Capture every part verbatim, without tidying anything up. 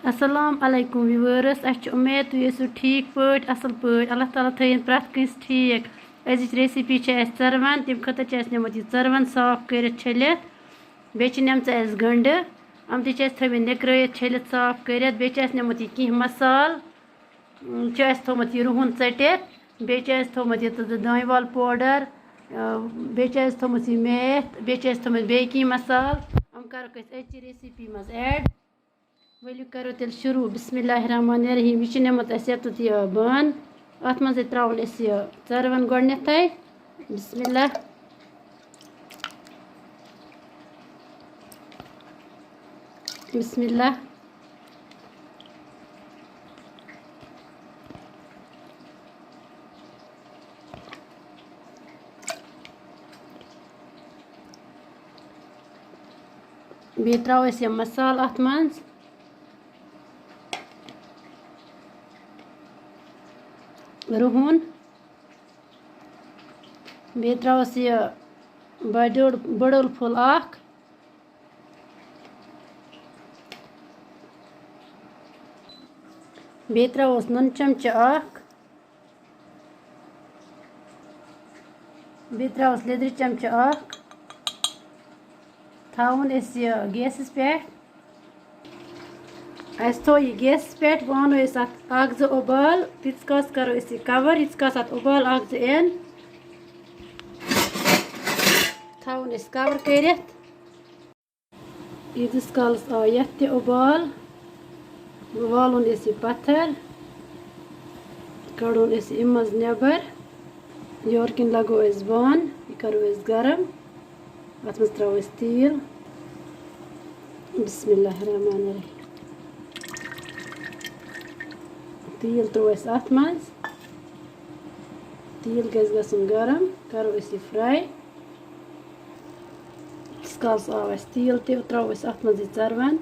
السلام علیکم ویورس، اسہِ چھِ اُمید تُہۍ ٲسِو ٹھیٖک پٲٹھۍ، اصل پٲٹھۍ۔ اللہ تعالیٰ تھٲیِن پرٛٮ۪تھ کٲنٛسہِ ٹھیٖک۔ أزِچ recipe چھِ اَسہِ ژَروَن، تَمہِ خٲطرٕ چھِ اَسہِ نِمُت یہِ ژَروَن صاف کٔرِتھ چھٔلِتھ۔ بیٚیہِ چھِ نِمژٕ اَسہِ گنٛڈٕ، یِم تہِ چھِ اَسہِ تھٲومٕتۍ نِکرٲیِتھ چھٔلِتھ صاف کٔرِتھ۔ بیٚیہِ چھِ اَسہِ نِمُت یہِ کینٛہہ مصالہٕ، اۭں، چھُ اَسہِ تھوٚومُت یہِ رُہُن ژٔٹِتھ۔ بیٚیہِ چھِ اَسہِ تھوٚومُت یہِ تہٕ دانہِ وَل powder، اۭں، بیٚیہِ چھِ اَسہِ تھوٚومُت یہِ میتھ، بیٚیہِ چھِ اَسہِ تھوٚومُت بیٚیہِ کینٛہہ مصالہٕ۔ یِم کَرُکھ أسۍ أزچہِ recipe منٛز add۔ ؤلِو کَرو تیٚلہِ شروٗع۔ بسم اللہ الرحمن الرحیم۔ یہِ چھِ نِمُت اَسہِ یَتَتھ یہِ بانہٕ۔ اَتھ منٛزٕے ترٛاوُن أسۍ یہِ ژَروَن گۄڈٕنٮ۪تھٕے۔ بسم اللہ۔ بسم اللہ۔ بیٚیہِ ترٛاوو أسۍ یِم مصالہٕ اَتھ منٛز۔ رُہُن۔ بیٚیہِ ترٛاوس یہِ بَڑیوٚل، بٔڑوٚل پھوٚل اَکھ۔ بیٚیہِ ترٛاوس نُن چمچہٕ اَکھ۔ بیٚیہِ ترٛاوس لیٚدرِ چمچہٕ اَکھ۔ تھاوُن أسۍ یہِ گیسَس پٮ۪ٹھ۔ اَسہِ تھوٚو یہِ گیسَس پٮ۪ٹھ، وۄنۍ اَنو أسۍ اَتھ اَکھ زٕ اُبال، تیٖتِس کالَس کَرو أسۍ یہِ cover، ییٖتِس کالَس اَتھ اُبال اَکھ زٕ یِن۔ تھاوُن أسۍ cover کٔرِتھ۔ ییٖتِس کالَس آو یَتھ تہِ اُبال، والُن أسۍ یہِ پَتھر، کَڑُن أسۍ اَمہِ منٛز نٮ۪بر۔ یورٕ کِنۍ لَگو أسۍ بانہٕ، یہِ کَرو أسۍ گرم۔ اَتھ منٛز ترٛاوو أسۍ تیٖل۔ بسم اللہ الرحمن الرحیم۔ تیٖل ترٛوو اَسہِ اَتھ منٛز۔ تیٖل گژھِ گژھُن گرم، کَرو أسۍ یہِ fry۔ ییٖتِس کالَس آو اَسہِ تیٖل تہِ، ترٛاوو أسۍ اَتھ منٛز یہِ ژَروَن۔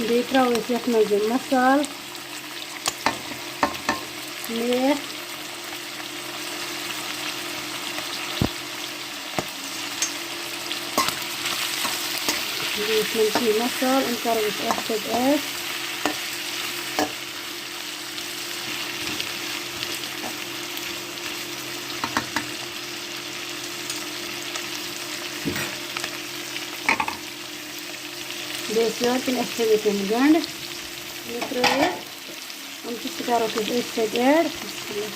بیٚیہِ ترٛاوو أسۍ یَتھ منٛز یِم مصالہٕ، میتھ، بیٚیہِ یِم کینٛہہ مصالہٕ، یِم کَرو أسۍ اَتھ سۭتۍ add۔ بیٚیہِ ٲسۍ یورٕ کِنۍ اَسہِ تھٲومٕتۍ یِم گنٛڈٕ مٔکرٲیِتھ۔ یِم تہِ تہِ کَرو أسۍ أتھۍ سۭتۍ add۔ بسم اللہ۔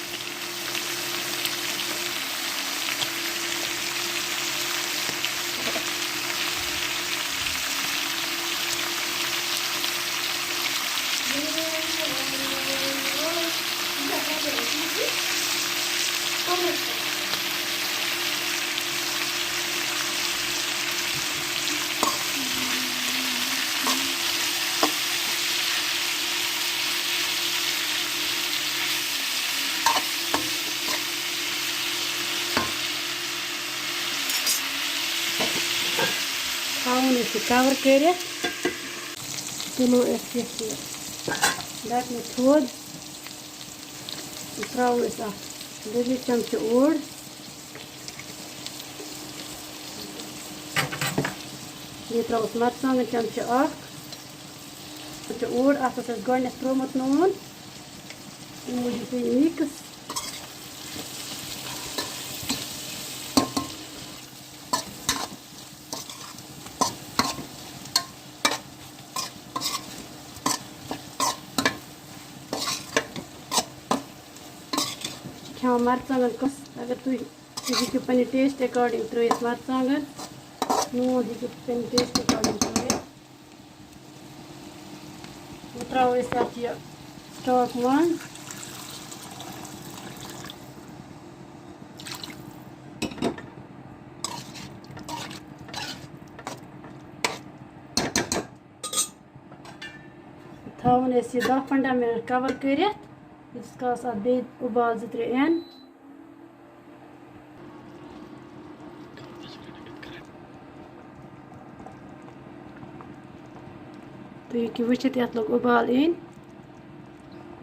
تھاوُن أسۍ یہِ cover کٔرِتھ۔ تُلو أسۍ یَتھ یہِ ڈَکھنہٕ تھوٚد۔ ترٛاوو أسۍ اَتھ لیٚدرِ چمچہٕ اوٚڑ۔ بیٚیہِ ترٛاووس مرژٕوانٛگن چمچہٕ اَکھ۔ چمچہٕ اوٚڑ، اَتھ اوس اَسہِ گۄڈٕنٮ۪تھ ترٛوومُت نوٗن، اَمہِ موٗجوٗب پیٚیہِ mix۔ چھِ کھٮ۪وان مرژٕوانٛگن کُس، اگر تُہۍ، تُہۍ ہیٚکِو پننہِ taste according ترٛٲیِتھ مرژٕوانٛگن، نوٗن ہیٚکِو پننہِ taste according ترٛٲیِتھ۔ وۄنۍ ترٛاوو أسۍ اَتھ یہِ stock منٛز۔ تھاوُن اَسہِ یہِ دَہ پنٛداہ مِنَٹ کَوَر کٔرِتھ، ییٖتِس کالَس اَتھ بیٚیہِ اُبال زٕ ترٛےٚ یِن۔ تُہۍ ہیٚکِو وٕچھِتھ، یَتھ لوٚگ اُبال یِنۍ۔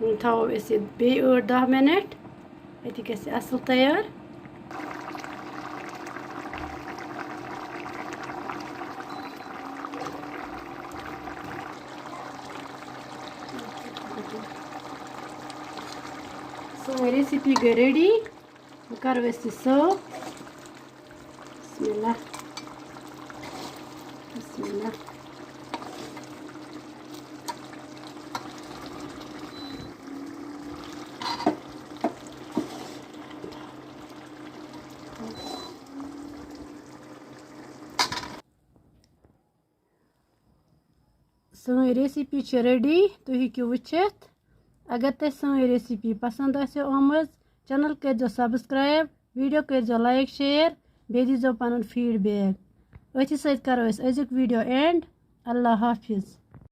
وۄنۍ تھاوو أسۍ یہِ بیٚیہِ ٲٹھ دَہ مِنَٹ، أتی گژھِ اَصٕل تیار۔ سٲنۍ ریسیپی گٔے ریڈی۔ وۄنۍ کَرو أسۍ یہِ سٔرو۔ بسم اللہ۔ بسم اللہ۔ سٲنۍ ریسیپی چھِ ریڈی، تُہۍ ہیٚکِو وٕچھِتھ۔ اگر تۄہہِ سٲنۍ ریسیپی پسنٛد آسیو آمٕژ، چینل کٔرۍزیو سبسکرایب، ویڈیو کٔرۍزیو لایک، شیئر، بیٚیہِ دیٖزیو پنُن فیڈ بیک۔ أتھی سۭتۍ کرو أسۍ أزیُک ویڈیو اینڈ۔ اللہ حافظ۔